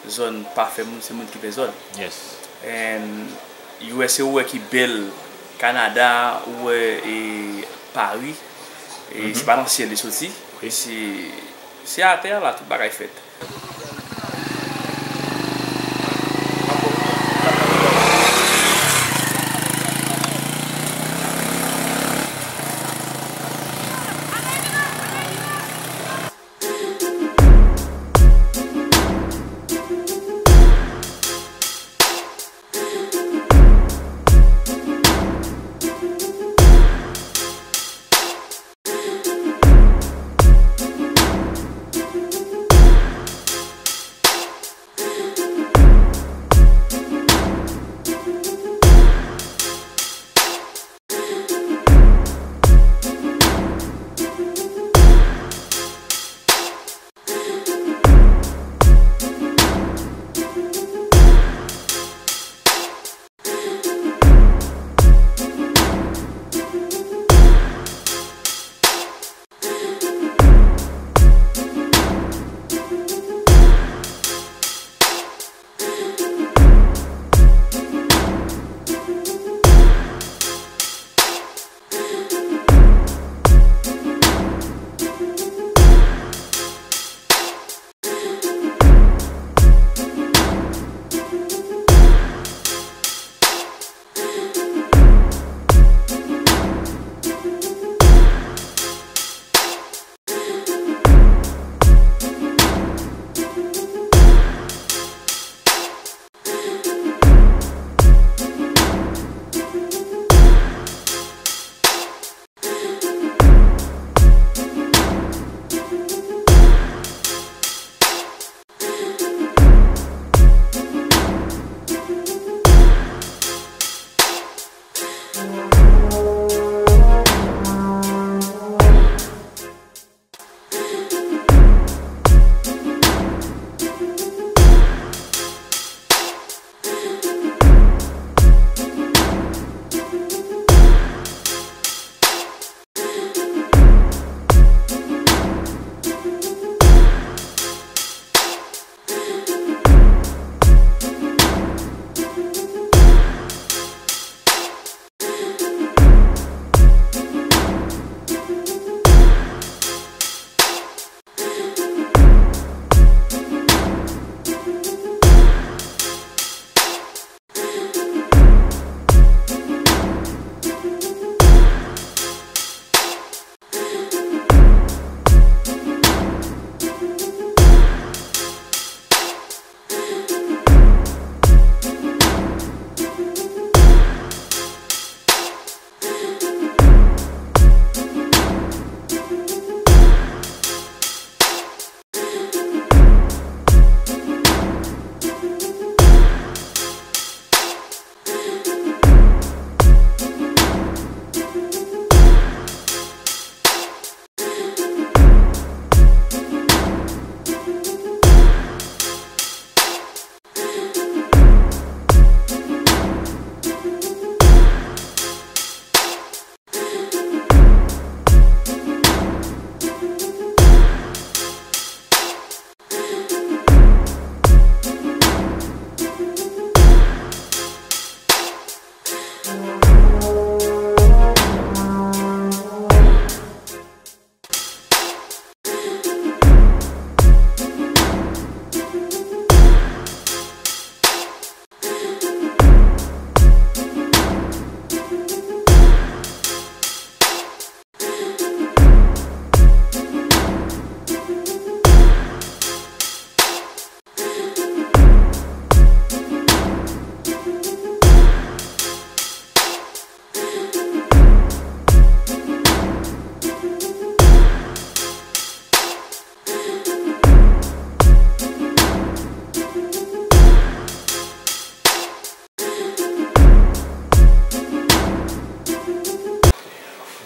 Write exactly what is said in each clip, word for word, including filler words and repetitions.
Zòn pa fè moun, se moun ki fè zòn. Yes. And U S A ou wè ki bèl, Kanada, ou wè e Pari, e se pa nan syèl li soti, se, se atè a la tout bagay fèt.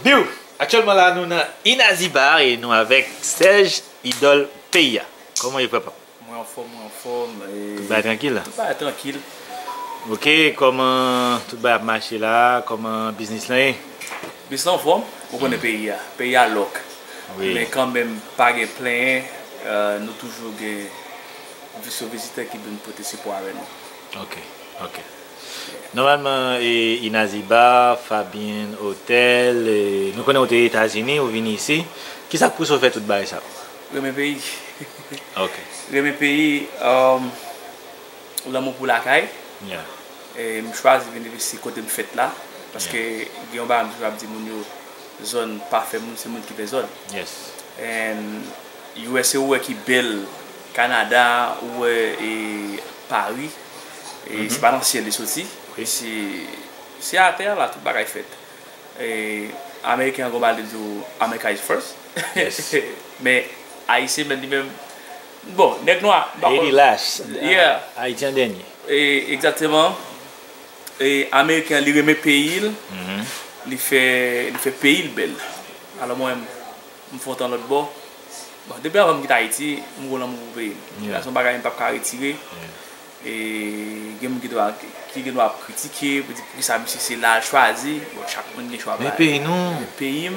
Biw! Aktyèlman la, nou nan Inazibar e nou avèk Serge, idòl peyi a. Kòman ye, papa? Mwen anfòm, mwen anfòm. E tout bagay trankil la? Tout bagay trankil. Ok, kòman tout bagay ap mache la? Kòman biznis lan ye? Biznis lan anfòm, ou konnen peyi a. Peyi a lòk. Wi. Men kanmenm, pa gen plenyen, euh, nou toujou gen Jis yo vizitè ki vin pote sipò avè nou. Ok, ok. Nòmalman, e, Inaziba, Fabian Hotel, e, nou konnen ou te Etazini, ou vin isi. Kisa k pouse w fè tout bagay sa yo? Renmen peyi. Ok. Renmen peyi, um, lanmou pou lakay. Yeah. E m chwazi vin envesti kote m fèt la. Paske gen yon bagay m toujou ap di moun yo, zòn pa fè moun, se moun ki fè zòn. Yes. And U S A ou wè ki bèl, Kanada, ou wè e Pari, e se pa nan syèl li soti, se, se atè a la tout bagay fèt. E Ameriken an gon bagay li di w America is first. Yes. Men Ayisyen menm li menm, bon, nèg nwa, m pa konn. Haiti last. Yeah. Ayiti an dènye. E, egzakteman. E Ameriken an, li renmen peyi l, li fè, li fè peyi l bèl. Alò mwen, m fè yon tan lòt bò. Bon, depi anvan m kite Ayiti, m gon lanmou pou peyi m. Yeah. Sa se yon bagay m p ap ka retire. Yeah. E gen moun ki dwa, ki gen dwa ap kritike, pou di poukisa misye se la l chwazi. Bon, chak moun gen chwa pa l. Men peyi nou. Peyi m,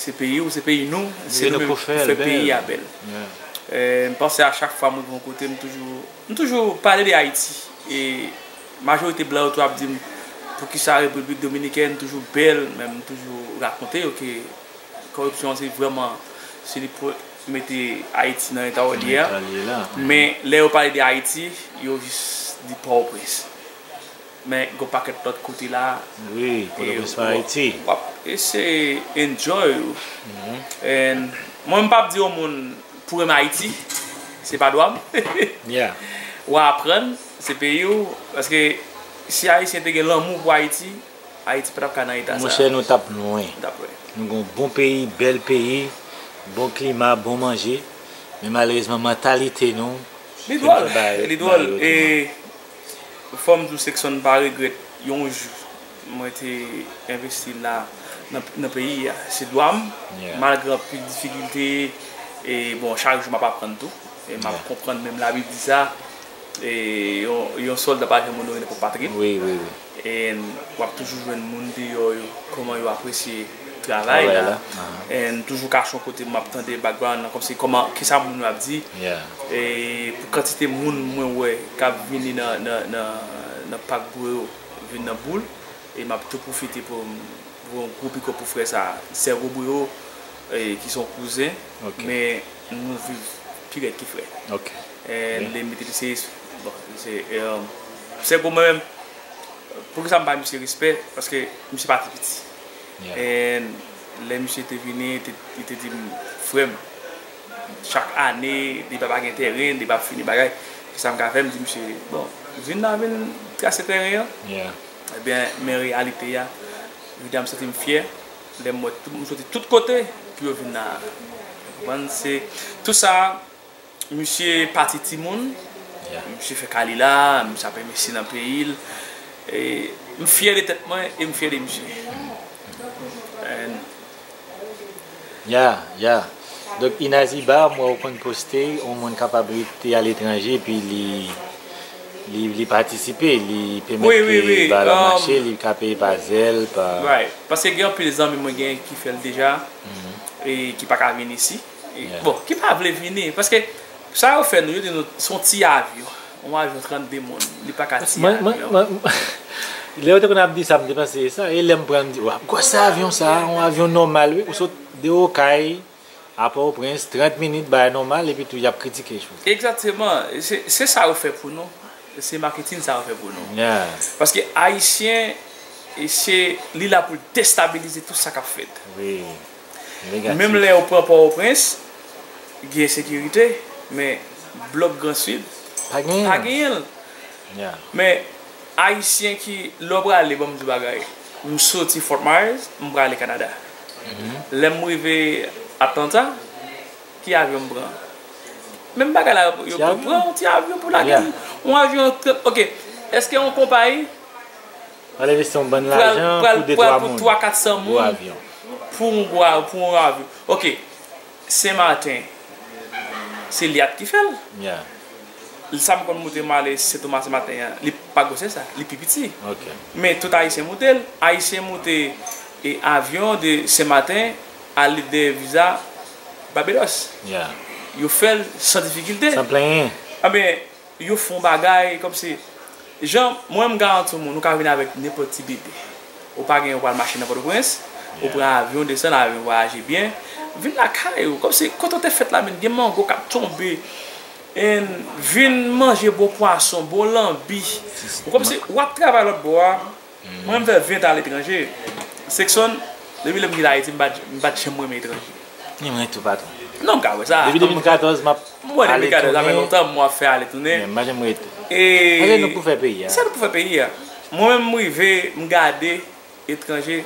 se peyi w, se peyi nou, se nou menm ki fè peyi a bèl. Yeah. E m panse a chak fwa mwen rive yon kote, m toujou, m toujou pale de Ayiti. E majorite blan yo tou ap di m poukisa Repiblik Dominikèn toujou bèl, men m toujou rakonte yo ke koripsyon se vrèman, se li pou mete Ayiti nan eta w li ye a. Nan eta l ye la. Men lè yo pale de Ayiti, yo jis di Pòtoprens. Men gon pakèt lòt kote la. Wi, Pòtoprens pa Ayiti. W ap eseye enjoy ou. And mwen, m p ap di yon moun pou renmen Ayiti, se pa dwa m. Yeah. W a aprann, se peyi w. Paske si Ayisyen te gen lanmou pou Ayiti, Ayiti pa t ap ka nan eta sa. Monchè, nou t ap lwen. Nou t ap lwen. Nou gon bon peyi, bèl peyi, bon klima, bon manje. Men malerezman, mantalite nou, li dwòl, li dwòl. E fò m di w, Sexson, m pa regrèt yon jou mwen te envesti la nan, nan peyi a. Se dwa m, malgre anpil difikilte, e bon, chak jou m ap aprann tou. E m ap konprann, menm Labib di sa, e yon, yon sòlda pa janm onore nenpòt patri l. Wi, wi, wi. And w ap toujou jwenn moun deyò yo, kòman yo apresye travay la. And toujou kache yon kote, m ap tande background nan, kòmsi kòman, kisa moun yo ap di. Yeah. E pou kantite moun mwen wè k ap vini nan, nan, nan, nan pak Bwero, vin nan boul, e m ap tou pwofite pou m voye yon gwo big up pou frè sa, Sèvo Bwero, e ki se yon kouzen, men nou viv pi rèd ki frè. Ok. E li mete li se, bon, se, e, Sèvo mwen menm, poukisa m ba misye respè? Paske misye pati piti. Yeah. E lè misye te vini, te, li te di m, "Frè m, chak ane, depi pa gen teren, depi ap fini bagay, kisa m ka fè?" M di misye, "Bon, vin la, vin trase teren an." Yeah. Ebyen, men reyalite a, jodi a m santi m fyè, lè m wè tout moun soti tout kote pou yo vin la. Ou konprann? Se, tout sa, misye pati timoun, misye fè kali la, misye ap envesti nan peyi l. E m fyè de tèt mwen e m fyè de misye. And Ya, ya. Donk, Inaziba, m wè w konn poste, yon moun kapab rete aletranje, epi li, li, li patisipe, li pèmèt ke bagay la mache, li ka peye pa Zelle, pa... Right. Paske gen anpil zanmi mwen gen ki fè l deja, e ki pa ka vin isi. E, bon, ki pa vle vini, paske sa yo fè nou, yo di nou, se yon ti avyon. Yon avyon trannde moun, li pa ka ti avyon. Lè yo te konn ap di sa, m te panse se sa. E lè m pran, m di, "Wa, gwosè avyon sa, yon avyon nòmal, wi, ou sot de Okay a Pòtoprens, trant minit, bagay nòmal, epi tou y ap kritike, chou." Egzakteman. Se, se sa yo fè pou nou. Se maketin sa yo fè pou nou. Yeah. Paske Ayisyen, e se, li la pou l destabilize tout sa k ap fèt. Wi. Negatif. Menm lè yo pran Pòtoprens, gen ensekirite, men blòk Gran Sid pa genyen l. Yeah. Men Ayisyen ki, lè w prale, ban m di w bagay, m soti Fort Myers, m prale Kanada. Lè m rive Atlanta, ki avyon m pran? Menm bagay la, yo, yo pran yon ti avyon pou lage m. Yon avyon, ok, èske yon konpayi pral envesti yon bann lajan pou de twa moun pou yon gwo avyon. Pou yon gwo, pou yon avyon. Ok. Senmaten, se Liat ki fè l. Sa m konn moute m ale Sentomas maten an, li pa gwosè sa, li pi piti. Men tout Ayisyen moute l. Ayisyen moute e avyon de Senmaten ale dèyè viza Babedos. Yo fè l san difikilte. San plenyen. Anben, yo fè yon bagay, kòmsi, jan, mwen, m garanti w, moun, ou ka vin avèk nenpòt ti bebe. Ou pa gen, ou pral mache nan Pòtoprens, ou pran avyon, desann avyon, vwayaje byen, vin lakay ou. Kòmsi, kote w te fèt la, menm, gen mango k ap tonbe, and vin manje bon pwason, bon lanbi. Ou kòmsi, w ap travay lòt bò a, Mwen, m fè ven tan aletranje. Seksonn, depi lè m kite Ayiti, m pa t, m pa t janm renmen etranje. Ni mwen tou, patwon. Non, m ka wè sa. Depi de mil katòz, m ap m wè de mil katòz, sa fè lontan m ap fè ale tounen. Men, m pa janm ret. E sa nou pou fè peyi a. Sa nou pou fè peyi a. Mwen menm, m rive, m gade etranje.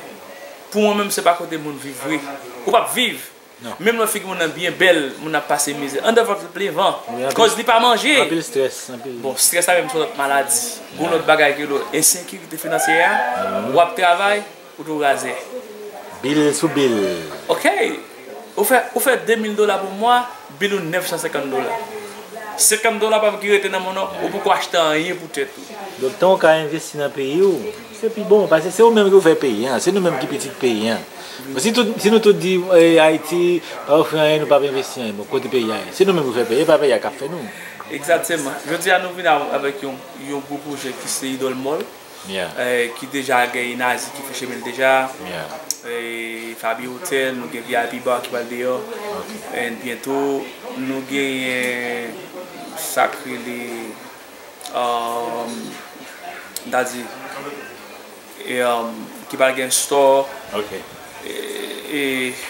Pou mwen menm, se pa kote moun viv vre. Ou p ap viv. Menm lè figi moun nan byen bèl, moun nan ap pase mizè. Anndan vant li plen van. Kòz li pa manje. Anpil strès, anpil. Bon, strès la menm se yon lòt maladi. Gon lòt bagay ki rele ensekirite finansyè a, w ap travay, ou tou razè. Bil sou bil. Ok. Ou fè, ou fè de mil dola pou mwa, bil ou nèf san senkant dola. Senkant dola pa ki rete nan men w, ou poko achte anyen pou tèt ou. Donk, tan w ka envesti nan peyi w, se pi bon, paske se ou menm ki pou fè peyi a, se nou menm ki pitit peyi a. Bon, si tout, si nou tout di, eh, Ayiti pa ofri anyen, nou p ap envesti anyen. Bon, kote peyi a ye? Se nou menm ki fè peyi, e pa peyi a k ap fè nou. Egzakteman. Jodi a, nou vin a, avèk yon, yon gwo pwojè ki se Idòl Mall, eh, ki deja gen Inazi ki fè chemen l deja. Eh, Fabi Hotel, nou gen V I P Bar ki pral deyò. And byento, nou genyen sa k rele, um, m ta di, e, um, ki pral gen store. E, e,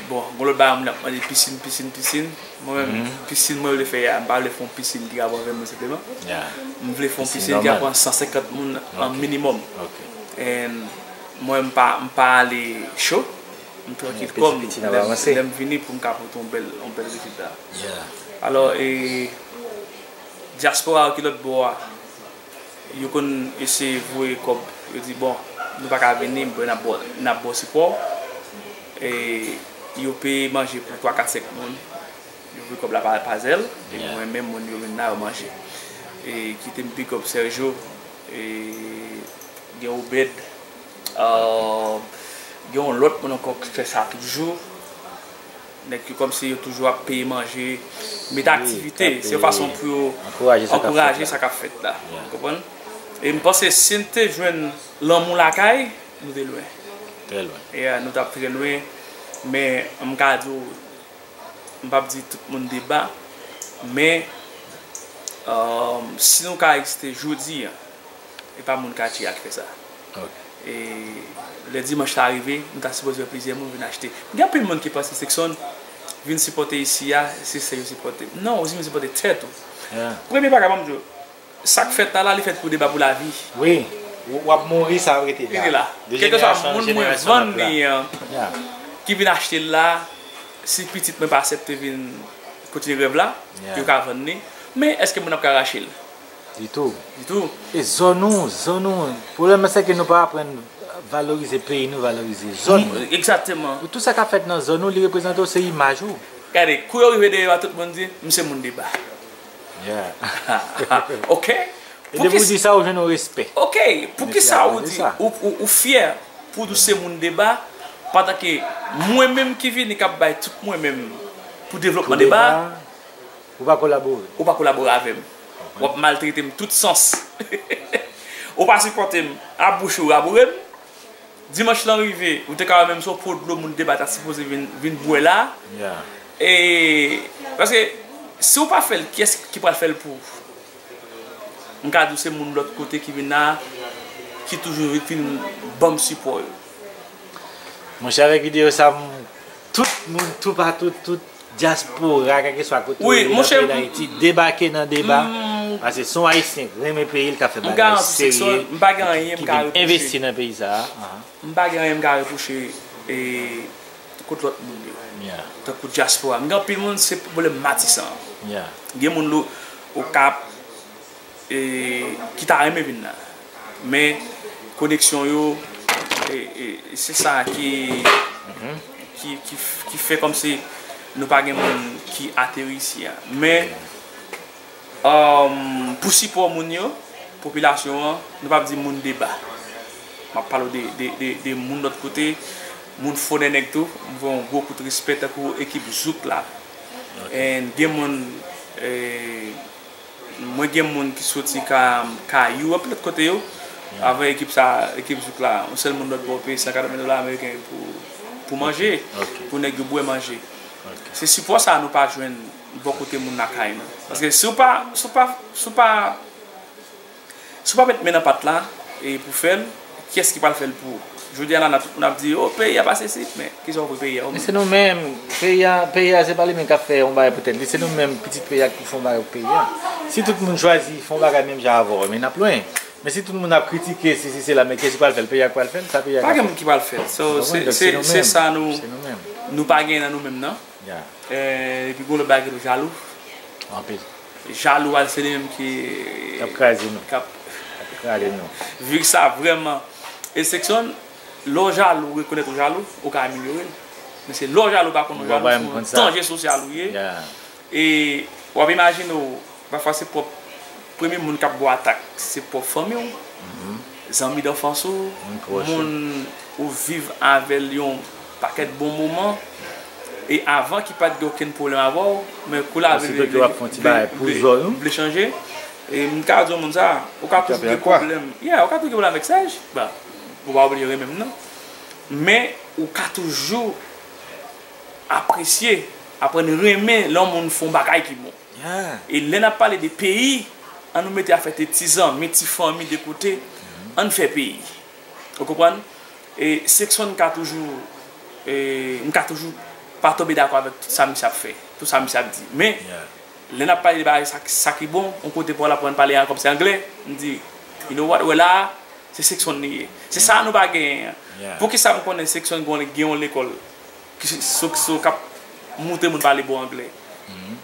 bon, gon lòt bagay moun ap mande pisin, pisin, pisin. Mwen menm, pisin mwen vle fè a, m pa vle fè yon pisin ki ka pran ven moun senpleman. M vle fè yon pisin ki ka pran san senkant moun an minimòm. And mwen, m pa, m pa ale cho. M trankil kò m. Lè m, lè m vini pou m ka pote yon bèl, yon bèl rezilta. Alò, e, dyaspora yo ki lòt bò a, yo konn eseye voye kòb. Yo di, bon, nou pa ka vini, men n ap ba w, n ap ba w sipò. E yo peye manje pou twa, kat, senk moun. Yo voye kòb la pa, pa zèl. E mwen menm, moun yo vin la, yo manje. E kite m big up Sergio. E gen Obed. Ah, gen yon lòt moun ankò ki fè sa toujou. Nèg yo kòmsi yo toujou ap peye manje, mete aktivite. Se yon fason pou yo ankouraje sa k ap fèt la. Ou konprann? E m panse si n te jwenn lanmou lakay, nou te lwen. Trè lwen. E, ah, nou t ap trè lwen. Men m ka di w, m p ap di tout moun deba, men, um, si nou ka egziste jodi a, e pa moun katye a k fè sa. E lè dimanch la rive, nou ta sipoze wè plizyè moun vin achte. Gen anpil moun ki panse Sexson vin sipòte isi a, se sèl yo sipòte. Non, ou vin sipòte tèt ou. Premye bagay, ban m di w, sa k fèt la, la, li fèt pou deba pou lavi. Wi. W, w ap mouri, sa ap rete la. Rete la. Kèlkeswa moun mwen vann li an, ki vin achte l la, si pitit mwen pa aksepte vin kontinye rèv la, yo ka vann li. Men èske moun ap ka rache l? Ditou. Ditou. E zòn nou, zòn nou. Pwoblèm nan, se ke nou pa aprann valorize peyi nou, valorize zòn nou. Egzakteman. Tout sa k ap fèt nan zòn nou, li reprezante w, se imaj ou. Gade, kou yo rive dèyè w a, tout moun di, "M se moun deba." Yeah. Ok. E depi w di sa, ou jwenn yon respè. Ok. Poukisa ou di, ou, ou, ou fyè pou di w se moun deba, pandan ke mwen menm ki vini k ap bay tout mwen menm pou devlopman deba, ou pa kolabore. Ou pa kolabore avè m. W ap maltrete m tout sans. Ou pa sipòte m, a bouch ou raboure m. Dimanch lan rive, ou te ka wè menm se yon po dlo moun deba ta sipoze vin, vin bwè la. E, paske, si w pa fè l, kiyès ki pral fè l pou ou? M ka di w se moun lòt kote ki vin la, ki toujou vin ban m sipò yo. Monchè, avèk videyo sa, m, tout moun, toupatou, tout dyaspora, kèlkeswa kote w ye nan peyi Dayiti, debake nan deba. Paske se yon Ayisyen k renmen peyi l, k ap fè bagay serye, ki vin envesti nan peyi sa a. M pa gen anyen m ka repwoche, e, kont lòt moun yo. Tankou dyaspora. M gen anpil moun, se pwoblèm Matisan an. Gen moun lo, Okap, e, ki ta renmen vin la. Men, koneksyon yo, e, e, se sa ki, ki, ki, ki fè kòmsi nou pa gen moun ki ateri isi a. Men, Um, pou sipò moun yo, popilasyon an, nou p ap di moun deba. M ap pale w de, de, de, de moun lòt kote, moun Fò Nènèg tou, m voye yon gwo kout respè tankou ekip Zouk la. And gen moun, eh, Mwen gen moun ki soti ka, Kayou, anpil lòt kote yo. Avèk ekip sa, ekip Zouk la, yon sèl moun lòt bò peye san katreven dola ameriken pou, pou manje, pou nèg yo bwè manje. Se sipò sa nou pa jwenn bò kote moun lakay nou. Paske si w pa, si w pa, si w pa, si w pa met men nan pat la e pou fè l, kiyès ki pral fè l pou ou? Jodi a la, n ap, n ap di, o, peyi a pa sesi, men kisa w vle peyi a? Men se nou menm, peyi a, peyi a se pa li menm k ap fè yon bagay pou tèt li, se nou menm pitit peyi a ki pou fè yon bagay pou peyi a. Si tout moun chwazi fè yon bagay menm jan avè w, men n ap lwen. Men si tout moun ap kritike, si, si, se la, men kiyès ki pral fè l? Peyi a k pral fè l? Sa peyi a ka fè? Pa gen moun ki pral fè l. So, se, se, se sa nou, nou pa gen nan nou menm, non. Eh, epi gon lòt bagay ki rele jalou. Anpil. Jalou a, se li menm ki k ap kraze nou. K ap kraze nou. Vu que sa vrèman, e Seksyon, lè w jalou, ou rekonèt ou jalou, ou ka amelyore l. Men se lè w jalou, ou pa konn ou jalou, se yon danje sosyal ou ye. E w ap imajine w, pafwa se pwòp premye moun k ap ba w atak, se pwòp fanmi w, zanmi danfans ou, moun ou viv avè l yon pakèt bon moman, e avan ki pa t gen okenn pwoblèm avè w, men kou lavi vle, vle, vle chanje. E m ka di w moun sa, ou ka toujou gen pwoblèm. Yeah, ou ka toujou gen pwoblèm avèk Sèj. Bon, ou pa oblije renmen m non. Men ou ka toujou apresye, aprann renmen lè yon moun fè yon bagay ki bon. E lè n ap pale de peyi, ann nou mete afè ti zanmi, ti fanmi de kote, ann fè peyi. Ou konprann? E Seksyon ka toujou, e, m ka toujou pa tonbe dakò avèk tout sa misye ap fè, tout sa misye ap di. Men, lè n ap pale de bagay sa, sa ki bon, yon kote pou w al aprann pale kòmsi anglè, m di, you know what, wè la a, se Seksyon li ye. Se sa nou pa genyen an. Poukisa m konnen Seksyon gen, gen yon lekòl ki se, se, se k ap montre moun pale bon anglè?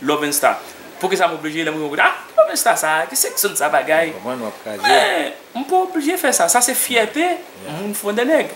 Love and Star. Poukisa m oblije lè m rive yon kote, ah, Love and Star sa, ki Seksyon sa bagay? Men, m pa oblije fè sa. Sa se fyète moun Fwondènèg.